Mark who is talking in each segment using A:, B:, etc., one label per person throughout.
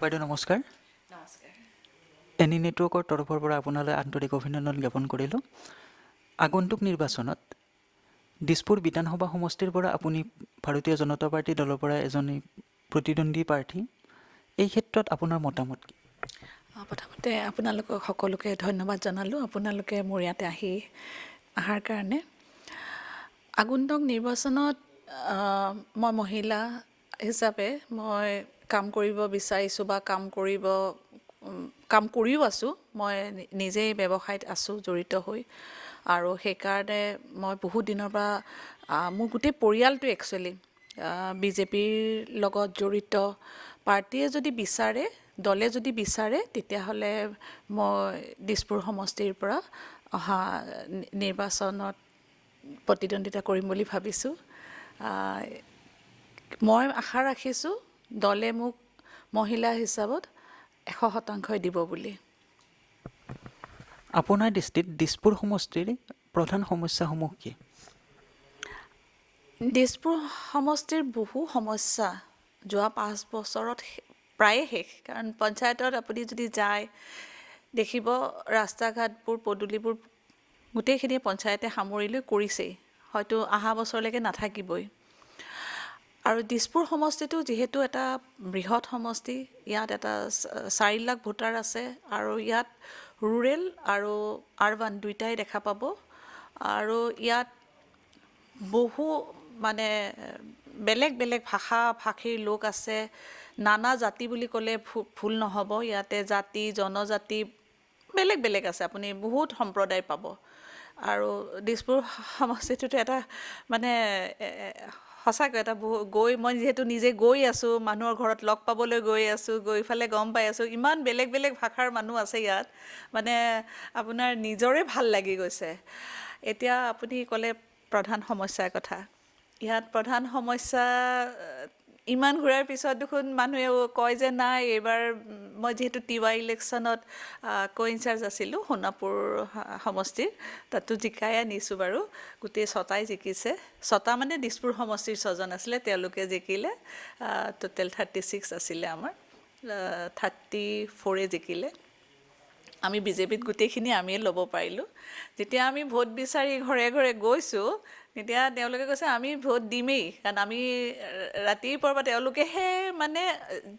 A: বাইদেউ নমস্কাৰ।
B: নমস্কাৰ।
A: এন ই নেটৱৰ্কৰ তৰফৰ পৰা আপোনালৈ আন্তৰিক অভিনন্দন জ্ঞাপন কৰিলোঁ। আগন্তুক নিৰ্বাচনত দিছপুৰ বিধানসভা সমষ্টিৰ পৰা আপুনি ভাৰতীয় জনতা পাৰ্টী দলৰ পৰা এজনী প্ৰতিদ্বন্দ্বী প্ৰাৰ্থী, এই ক্ষেত্ৰত আপোনাৰ মতামত কি?
B: প্ৰথমতে আপোনালোকক সকলোকে ধন্যবাদ জনালোঁ, আপোনালোকে মোৰ ইয়াতে অহাৰ কাৰণে। আগন্তুক নিৰ্বাচনত মই মহিলা হিচাপে মই কাম কৰিব বিচাৰিছোঁ বা কাম কৰিও আছোঁ। মই নিজেই ব্যৱসায়ত আছোঁ জড়িত হৈ আৰু সেইকাৰণে মই বহুত দিনৰ পৰা মোৰ গোটেই পৰিয়ালটো একচুৱেলি বিজেপিৰ লগত জড়িত। পাৰ্টীয়ে যদি বিচাৰে, দলে যদি বিচাৰে, তেতিয়াহ'লে মই দিছপুৰ সমষ্টিৰ পৰা অহা নিৰ্বাচনত প্ৰতিদ্বন্দ্বিতা কৰিম বুলি ভাবিছোঁ। মই আশা ৰাখিছোঁ দলে মোক মহিলা হিচাপত 100 শতাংশই দিব বুলি।
A: আপোনাৰ দৃষ্টিত দিছপুৰ সমষ্টিৰ প্ৰধান সমস্যাসমূহ কি?
B: দিছপুৰ সমষ্টিৰ বহু সমস্যা যোৱা 5 বছৰত প্ৰায়ে শেষ। কাৰণ পঞ্চায়তত আপুনি যদি যায়, দেখিব ৰাস্তা ঘাটবোৰ, পদূলিবোৰ গোটেইখিনি পঞ্চায়তে সামৰি লৈ কৰিছেই, হয়তো অহা বছৰলৈকে নাথাকিবই। আৰু দিছপুৰ সমষ্টিটো যিহেতু এটা বৃহৎ সমষ্টি, ইয়াত এটা 4 লাখ ভোটাৰ আছে আৰু ইয়াত ৰুৰেল আৰু আৰবান দুয়োটাই দেখা পাব। আৰু ইয়াত বহু মানে বেলেগ বেলেগ ভাষা ভাষীৰ লোক আছে। নানা জাতি বুলি ক'লে ভুল নহ'ব। ইয়াতে জাতি জনজাতি বেলেগ বেলেগ আছে, আপুনি বহুত সম্প্ৰদায় পাব। আৰু দিছপুৰ সমষ্টিটোত এটা মানে সঁচাকৈ এটা বহু গৈ মই যিহেতু নিজে গৈ আছোঁ, মানুহৰ ঘৰত লগ পাবলৈ গৈ আছোঁ, গৈ পেলাই গম পাই আছোঁ ইমান বেলেগ বেলেগ ভাষাৰ মানুহ আছে ইয়াত, মানে আপোনাৰ নিজৰে ভাল লাগি গৈছে। এতিয়া আপুনি ক'লে প্ৰধান সমস্যাৰ কথা। ইয়াত প্ৰধান সমস্যা ইমান ঘূৰাৰ পিছত দেখোন মানুহেও কয় যে নাই, এইবাৰ মই যিহেতু তিৱা ইলেকশ্যনত কো ইনচাৰ্জ আছিলোঁ সোণাপুৰ সমষ্টিৰ, তাতো জিকাই আনিছোঁ বাৰু। গোটেই ছটাই জিকিছে। ছটা মানে দিছপুৰ সমষ্টিৰ ছজন আছিলে, তেওঁলোকে জিকিলে। টোটেল 36 আছিলে আমাৰ, 34-এ জিকিলে। আমি বিজেপিত গোটেইখিনি আমিয়ে ল'ব পাৰিলোঁ। যেতিয়া আমি ভোট বিচাৰি ঘৰে ঘৰে গৈছোঁ, তেতিয়া তেওঁলোকে কৈছে আমি ভোট দিমেই, কাৰণ আমি ৰাতিপুৱাৰ পৰা তেওঁলোকেহে মানে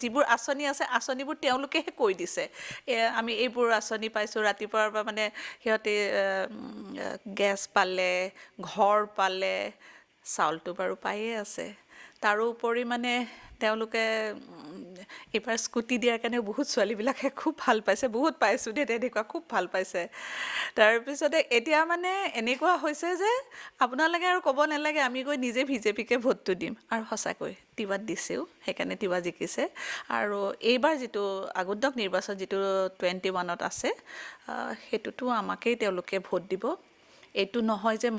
B: যিবোৰ আঁচনি আছে, আঁচনিবোৰ তেওঁলোকেহে কৈ দিছে, আমি এইবোৰ আঁচনি পাইছোঁ। ৰাতিপুৱাৰ পৰা মানে সিহঁতে গেছ পালে, ঘৰ পালে, চাউলটো বাৰু পায়ে আছে। তাৰোপৰি মানে তেওঁলোকে এইবাৰ স্কুটি দিয়াৰ কাৰণেও বহুত ছোৱালীবিলাকে খুব ভাল পাইছে। বহুত পাইছোঁ দেই তেনেকুৱা, খুব ভাল পাইছে। তাৰপিছতে এতিয়া মানে এনেকুৱা হৈছে যে আপোনালোকে আৰু ক'ব নালাগে, আমি গৈ নিজে বিজেপিকে ভোটটো দিম। আৰু সঁচাকৈ তিৱাত দিছেও, সেইকাৰণে তিৱা জিকিছে। আৰু এইবাৰ যিটো আগন্তুক নিৰ্বাচন যিটো 21ত আছে, সেইটোতো আমাকেই তেওঁলোকে ভোট দিব। এইটো নহয় যে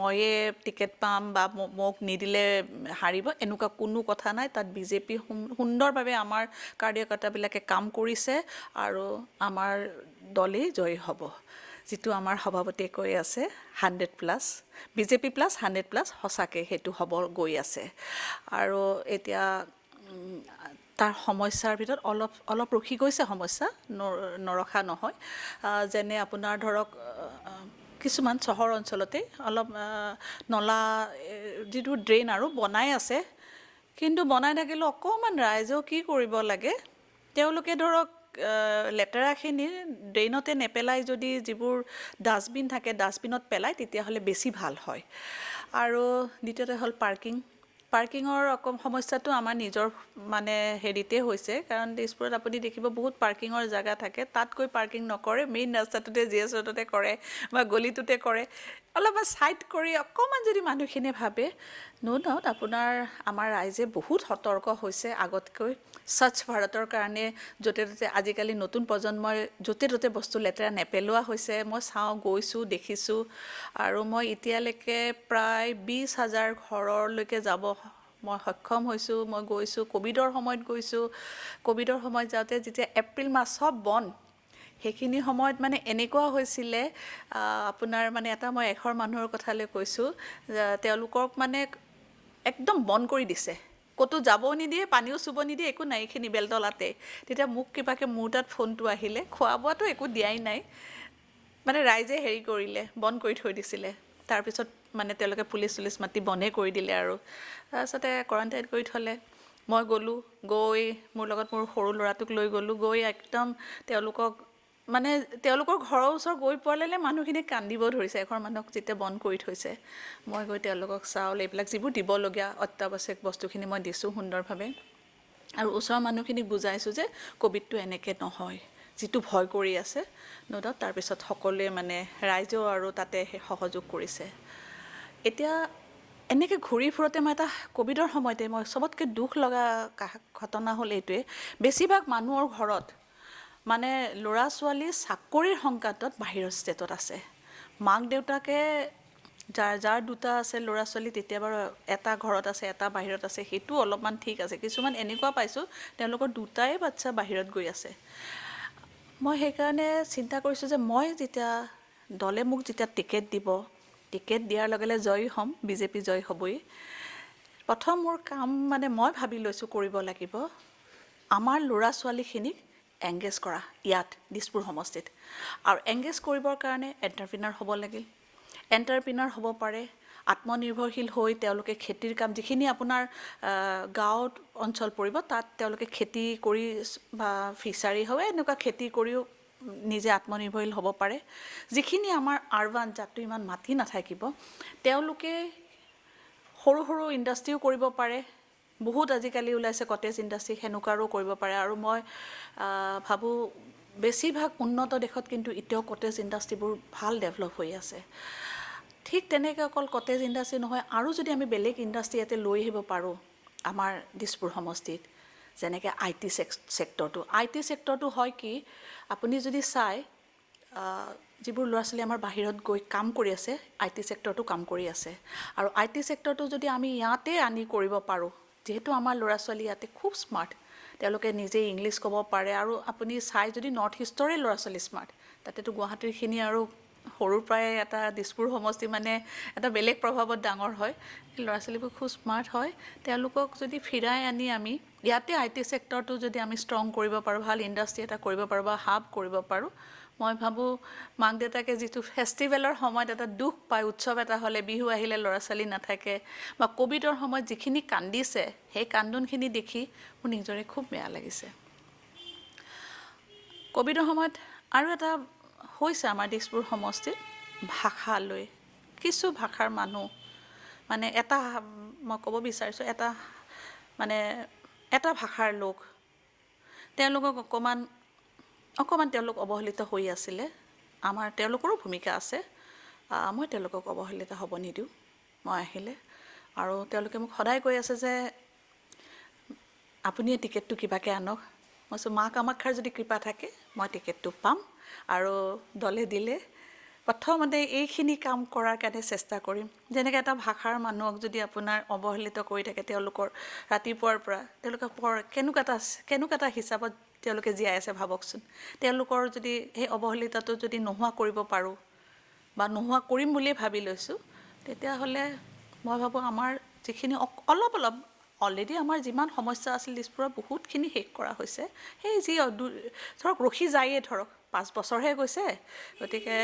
B: ময়ে টিকেট পাম বা মোক নিদিলে হাৰিব, এনেকুৱা কোনো কথা নাই। তাত বিজেপি সুন্দৰভাৱে আমাৰ কাৰ্যকৰ্তাবিলাকে কাম কৰিছে আৰু আমাৰ দলেই জয়ী হ'ব। যিটো আমাৰ সভাপতিয়ে কৈ আছে 100+, বিজেপি প্লাছ 100+, সঁচাকৈ সেইটো হ'ব গৈ আছে। আৰু এতিয়া তাৰ সমস্যাৰ ভিতৰত অলপ অলপ ৰখি গৈছে সমস্যা, নৰখা নহয়। যেনে আপোনাৰ ধৰক কিছুমান চহৰ অঞ্চলতে অলপ নলা, যিটো ড্ৰেইন আৰু বনাই আছে, কিন্তু বনাই থাকিলেও অকণমান ৰাইজেও কি কৰিব লাগে, তেওঁলোকে ধৰক লেতেৰাখিনি ড্ৰেইনতে নেপেলাই যদি যিবোৰ ডাষ্টবিন থাকে, ডাষ্টবিনত পেলায়, তেতিয়াহ'লে বেছি ভাল হয়। আৰু দ্বিতীয়তে হ'ল পাৰ্কিং। পাৰ্কিঙৰ অকণ সমস্যাটো আমাৰ নিজৰ মানে হেৰিতে হৈছে, কাৰণ তেজপুৰত আপুনি দেখিব বহুত পাৰ্কিঙৰ জেগা থাকে, তাত গৈ পাৰ্কিং নকৰে, মেইন ৰাস্তাটোতে জি এছ ৰোডতে কৰে বা গলিটোতে কৰে। অলপমান ছাইড কৰি অকণমান যদি মানুহখিনিয়ে ভাবে, ন' ডাউট আপোনাৰ আমাৰ ৰাইজে বহুত সতৰ্ক হৈছে আগতকৈ। স্বচ্ছ ভাৰতৰ কাৰণে য'তে ত'তে আজিকালি নতুন প্ৰজন্মই য'তে ত'তে বস্তু লেতেৰা নেপেলোৱা হৈছে। মই চাওঁ, গৈছোঁ, দেখিছোঁ। আৰু মই এতিয়ালৈকে প্ৰায় 20 হাজাৰ ঘৰলৈকে যাব মই সক্ষম হৈছোঁ। মই গৈছোঁ, ক'ভিডৰ সময়ত গৈছোঁ। ক'ভিডৰ সময়ত যাওঁতে যেতিয়া এপ্ৰিল মাহ চব বন্ধ, সেইখিনি সময়ত মানে এনেকুৱা হৈছিলে, আপোনাৰ মানে এটা মই এঘৰ মানুহৰ কথালৈ কৈছোঁ, তেওঁলোকক মানে একদম বন্ধ কৰি দিছে। ক'তো যাবও নিদিয়ে, পানীও চুব নিদিয়ে, একো নাই, এইখিনি বেলতলাতে। তেতিয়া মোক কিবাকৈ মোৰ তাত ফোনটো আহিলে, খোৱা বোৱাটো একো দিয়াই নাই, মানে ৰাইজে হেৰি কৰিলে, বন্ধ কৰি থৈ দিছিলে। তাৰপিছত মানে তেওঁলোকে পুলিচ চুলিচ মাতি বন্ধেই কৰি দিলে আৰু তাৰপিছতে কোৱাৰেণ্টাইন কৰি থ'লে। মই গ'লোঁ, গৈ মোৰ লগত মোৰ সৰু ল'ৰাটোক লৈ গ'লোঁ, গৈ একদম তেওঁলোকক মানে তেওঁলোকৰ ঘৰৰ ওচৰ গৈ পোৱালে মানুহখিনি কান্দিব ধৰিছে, এঘৰ মানুহক যেতিয়া বন্ধ কৰি থৈছে। মই গৈ তেওঁলোকক চাউল এইবিলাক যিবোৰ দিবলগীয়া অত্যাৱশ্যক বস্তুখিনি মই দিছোঁ সুন্দৰভাৱে, আৰু ওচৰৰ মানুহখিনিক বুজাইছোঁ যে ক'ভিডটো এনেকৈ নহয়, যিটো ভয় কৰি আছে ন' ডাউট। তাৰপিছত সকলোৱে মানে ৰাইজেও আৰু তাতে সেই সহযোগ কৰিছে। এতিয়া এনেকৈ ঘূৰি ফুৰোঁতে মই এটা ক'ভিডৰ সময়তে মই চবতকৈ দুখ লগা ঘটনা হ'ল এইটোৱে, বেছিভাগ মানুহৰ ঘৰত মানে ল'ৰা ছোৱালী চাকৰিৰ সংক্ৰান্তত বাহিৰৰ ষ্টেটত আছে, মাক দেউতাকে যাৰ দুটা আছে ল'ৰা ছোৱালী তেতিয়া বাৰু এটা ঘৰত আছে এটা বাহিৰত আছে, সেইটো অলপমান ঠিক আছে। কিছুমান এনেকুৱা পাইছোঁ তেওঁলোকৰ দুটাই বাচ্ছা বাহিৰত গৈ আছে। মই সেইকাৰণে চিন্তা কৰিছোঁ যে মই যেতিয়া দলে মোক যেতিয়া টিকেট দিব, টিকেট দিয়াৰ লগে লগে জয়ী হ'ম, বিজেপি জয়ী হ'বই। প্ৰথম মোৰ কাম মানে মই ভাবি লৈছোঁ কৰিব লাগিব আমাৰ ল'ৰা ছোৱালীখিনিক এংগেজ কৰা ইয়াত দিছপুৰ সমষ্টিত, আৰু এংগেজ কৰিবৰ কাৰণে এণ্টাৰপ্ৰিনাৰ হ'ব লাগিল। এণ্টাৰপ্ৰিনাৰ হ'ব পাৰে, আত্মনিৰ্ভৰশীল হৈ তেওঁলোকে খেতিৰ কাম যিখিনি আপোনাৰ গাঁৱত অঞ্চল পৰিব তাত তেওঁলোকে খেতি কৰি বা ফিচাৰী হয় এনেকুৱা খেতি কৰিও নিজে আত্মনিৰ্ভৰশীল হ'ব পাৰে। যিখিনি আমাৰ আৰবান যাতটো ইমান মাটি নাথাকিব তেওঁলোকে সৰু সৰু ইণ্ডাষ্ট্ৰিও কৰিব পাৰে, বহুত আজিকালি ওলাইছে কটেজ ইণ্ডাষ্ট্ৰি, সেনেকুৱাৰো কৰিব পাৰে। আৰু মই ভাবোঁ বেছিভাগ উন্নত দেশত কিন্তু এতিয়াও কটেজ ইণ্ডাষ্ট্ৰিবোৰ ভাল ডেভেলপ হৈ আছে। ঠিক তেনেকৈ অকল কটেজ ইণ্ডাষ্ট্ৰি নহয়, আৰু যদি আমি বেলেগ ইণ্ডাষ্ট্ৰি ইয়াতে লৈ আহিব পাৰোঁ আমাৰ দিছপুৰ সমষ্টিত, যেনেকৈ I T ছেক্টৰটো, I T ছেক্টৰটো হয় কি আপুনি যদি চায় যিবোৰ ল'ৰা ছোৱালী আমাৰ বাহিৰত গৈ কাম কৰি আছে I T ছেক্টৰটো কাম কৰি আছে, আৰু I T ছেক্টৰটো যদি আমি ইয়াতে আনি কৰিব পাৰোঁ, যিহেতু আমাৰ ল'ৰা ছোৱালী ইয়াতে খুব স্মাৰ্ট, তেওঁলোকে নিজেই ইংলিছ ক'ব পাৰে, আৰু আপুনি চাই যদি নৰ্থ ইষ্টৰে ল'ৰা ছোৱালী স্মাৰ্ট, তাতেতো গুৱাহাটীৰখিনি আৰু সৰুৰ পৰাই এটা দিছপুৰ সমষ্টি মানে এটা বেলেগ প্ৰভাৱত ডাঙৰ হয়, এই ল'ৰা ছোৱালীবোৰ খুব স্মাৰ্ট হয়। তেওঁলোকক যদি ফিৰাই আনি আমি ইয়াতে I T ছেক্টৰটো যদি আমি ষ্ট্ৰং কৰিব পাৰোঁ, ভাল ইণ্ডাষ্ট্ৰি এটা কৰিব পাৰোঁ বা হাব কৰিব পাৰোঁ, মই ভাবোঁ মাক দেউতাকে যিটো ফেষ্টিভেলৰ সময়ত এটা দুখ পায়, উৎসৱ এটা হ'লে বিহু আহিলে ল'ৰা ছোৱালী নাথাকে, বা ক'ভিডৰ সময়ত যিখিনি কান্দিছে সেই কান্দোনখিনি দেখি মোৰ নিজৰে খুব বেয়া লাগিছে। ক'ভিডৰ সময়ত আৰু এটা হৈছে আমাৰ দিছপুৰ সমষ্টিত ভাষা লৈ কিছু ভাষাৰ মানুহ মানে এটা মই ক'ব বিচাৰিছোঁ এটা মানে এটা ভাষাৰ লোক তেওঁলোকক অকণমান অকণমান তেওঁলোক অৱহেলিত হৈ আছিলে, আমাৰ তেওঁলোকৰো ভূমিকা আছে, মই তেওঁলোকক অৱহেলিত হ'ব নিদিওঁ মই আহিলে। আৰু তেওঁলোকে মোক সদায় কৈ আছে যে আপুনিয়ে টিকেটটো কিবাকৈ আনক, মই কৈছোঁ মা কামাখ্যাৰ যদি কৃপা থাকে মই টিকেটটো পাম, আৰু দলে দিলে প্ৰথমতে এইখিনি কাম কৰাৰ কাৰণে চেষ্টা কৰিম। যেনেকৈ এটা ভাষাৰ মানুহক যদি আপোনাৰ অৱহেলিত কৰি থাকে, তেওঁলোকৰ ৰাতিপুৱাৰ পৰা তেওঁলোকে বৰ কেনেকুৱা এটা হিচাপত তেওঁলোকে জীয়াই আছে ভাবকচোন, তেওঁলোকৰ যদি সেই অৱহেলিতাটো যদি নোহোৱা কৰিব পাৰোঁ বা নোহোৱা কৰিম বুলিয়ে ভাবি লৈছোঁ, তেতিয়াহ'লে মই ভাবোঁ আমাৰ যিখিনি অলপ অলপ অলৰেডি আমাৰ যিমান সমস্যা আছিল দিছপুৰৰ বহুতখিনি শেষ কৰা হৈছে। সেই যি ধৰক ৰখি যায়েই, ধৰক 5 বছৰহে গৈছে, গতিকে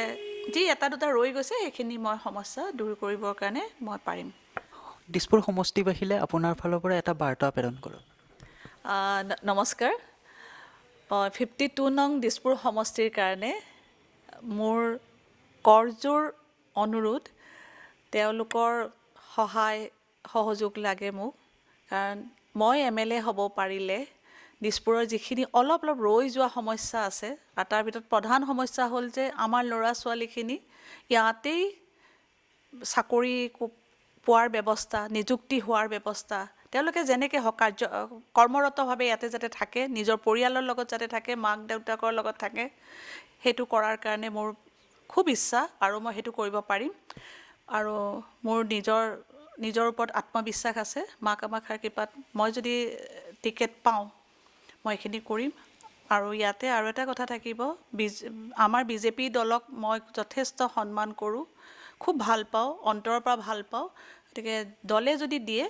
B: যি এটা দুটা ৰৈ গৈছে সেইখিনি মই সমস্যা দূৰ কৰিবৰ কাৰণে মই পাৰিম।
A: দিছপুৰ সমষ্টিবাসীলৈ আপোনাৰ ফালৰ পৰা এটা বাৰ্তা প্ৰেৰণ কৰক।
B: নমস্কাৰ, মই 52 নং দিছপুৰ সমষ্টিৰ কাৰণে মোৰ কৰজোৰ অনুৰোধ, তেওঁলোকৰ সহায় সহযোগ লাগে মোক, কাৰণ মই এম এল এ হ'ব পাৰিলে দিছপুৰৰ যিখিনি অলপ অলপ ৰৈ যোৱা সমস্যা আছে, আৰু তাৰ ভিতৰত প্ৰধান সমস্যা হ'ল যে আমাৰ ল'ৰা ছোৱালীখিনি ইয়াতেই চাকৰি পোৱাৰ ব্যৱস্থা, নিযুক্তি হোৱাৰ ব্যৱস্থা, তেওঁলোকে যেনেকৈ হওক কৰ্মৰতভাৱে ইয়াতে যাতে থাকে, নিজৰ পৰিয়ালৰ লগত যাতে থাকে, মাক দেউতাকৰ লগত থাকে, সেইটো কৰাৰ কাৰণে মোৰ খুব ইচ্ছা আৰু মই সেইটো কৰিব পাৰিম। আৰু মোৰ নিজৰ ওপৰত আত্মবিশ্বাস আছে, মা কামাখ্যাৰ কৃপাত মই যদি টিকেট পাওঁ মই এইখিনি কৰিম। আৰু ইয়াতে আৰু এটা কথা থাকিব, আমাৰ বিজেপি দলক মই যথেষ্ট সন্মান কৰোঁ, খুব ভাল পাওঁ, অন্তৰৰ পৰা ভাল পাওঁ, গতিকে দলে যদি দিয়ে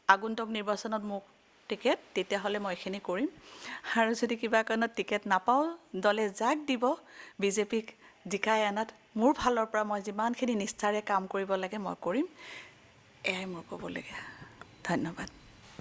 B: আগন্তুক নিৰ্বাচনত মোক টিকেট, তেতিয়াহ'লে মই এইখিনি কৰিম। আৰু যদি কিবা কাৰণত টিকেট নাপাওঁ, দলে যাক দিব, বিজেপিক জিকাই অনাত মোৰ ফালৰ পৰা মই যিমানখিনি নিষ্ঠাৰে কাম কৰিব লাগে মই কৰিম। এয়াই মোৰ ক'বলগীয়া। ধন্যবাদ।